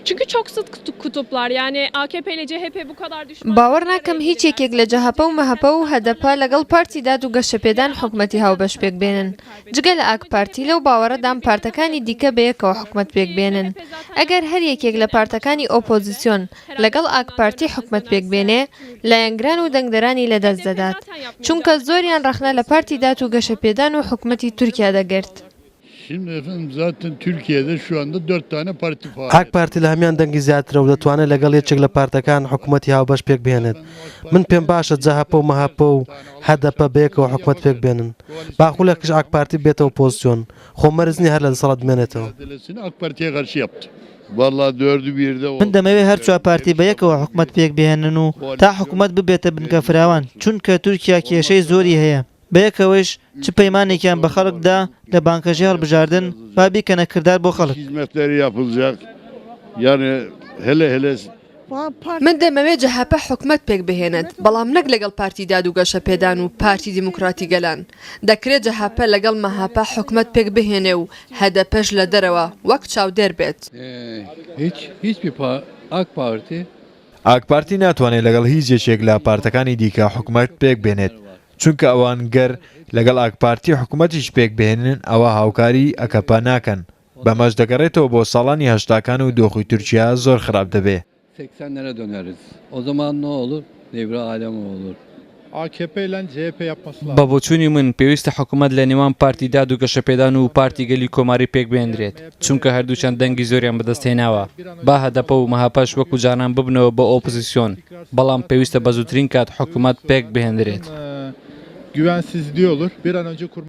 Çünkü çok zıt kutuplar yani AKP ile CHP bu kadar düşman. باوەڕ ناکەم هیچ یەکێک لە جەهەپە و مەهەپە و هەدەپە لەگەڵ پارتی داد و گەشەپێدان حکومەتی هاوبەش پێکبێنن. جگە لە ئاکپارتی لەو باوەڕەدام پارتەکانی دیکە بەیەکەوە حکومەت پێکبێنن. ئەگەر هەر یەکێک لە پارتەکانی ئۆپۆزیسیۆن لەگەڵ ئاکپارتی حکومەت پێکبێنێ، لایەنگران و دەنگدەرانی لەدەست دەدات. چونکە زۆریان ڕەخنە لە پارتی داد و گەشەپێدان و حکومەتی تورکیا دەگرت. Şimdi efendim zaten Türkiye'de şu anda dört tane parti ئاک faaliyet. پارتی لە هەموان دەنگی زیاترە و دەتوانێت لەگەڵ یەکێک لە پارتەکان حکومەتی هاوبەش پێکبهێنێت. من پێم باشە جەهەپە و مەهەپە و هەدەپە بەیەکەوە حکومەت پێکبێنن. با خولێکیش ئاک پارتی بێتە ئۆپۆزسیۆن. خۆ مەرج نییە هەر لە دەسەڵات بمێنێتەوە. Mücadelesini AK Parti'ye karşı yaptı. Vallahi dördü birde من oldu. دەمەوێت هەر چوار پارتی بەیەکەوە حکومەت پێکبهێنن و تا حکومەت ببێتە بنکە فراوان، چونکە تورکیا کێشەی زۆری هەیە. بەیەکەوەیش چ پەیمانێکیان بە خەڵک دا لە بانگەشەی هەڵبژاردن با بیکەنە کردار بۆ خەڵک. Hizmetleri yapılacak. Yani hele hele من دەمەوێت جەهەپە حکومەت پێکبهێنێت، بەڵام نەک لەگەڵ پارتی داد و گەشەپێدان و پارتی دیموکراتی گەلان. دەکرێت جەهەپە لەگەڵ مەهەپە حکومەت پێکبهێنێ و هەدەپەش لە دەرەوە وەک چاودێر بێت. Hiç hiçbir pa- AK Parti ئاک پارتی ناتوانێت لەگەڵ هیچ یەکێک لە پارتەکانی دیکە حکومەت پێک بێنێت، چونکە ئەوان گەر لەگەڵ ئاک پارتی حکومەتیش پێک بهێنن ئەوا هاوکاری ئەکەپە ناکەن، بەمەش دەگەڕێتەوە بۆ ساڵانی هەشتاکان و دۆخی تورکیا زۆر خراپ دەبێ. 80'lere döneriz. O zaman ne olur? Devre alem olur. AKP ile CHP yapması بە بۆچوونی من پێویستە حکوومەت لە نێوان پارتی داد و گەشەپێدان و پارتی گەلی کۆماری پێکبهێنرێت، چونکە هەردووکیان دەنگی زۆریان بەدەستهێناوە. با هەدەپە و مەهەپەش وەکو جاران ببنەوە بە ئۆپۆزیسیۆن، بەڵام پێویستە بە زووترین کات حکوومەت پێکبهێنرێت. Güvensizliği olur. Bir an önce kurmak.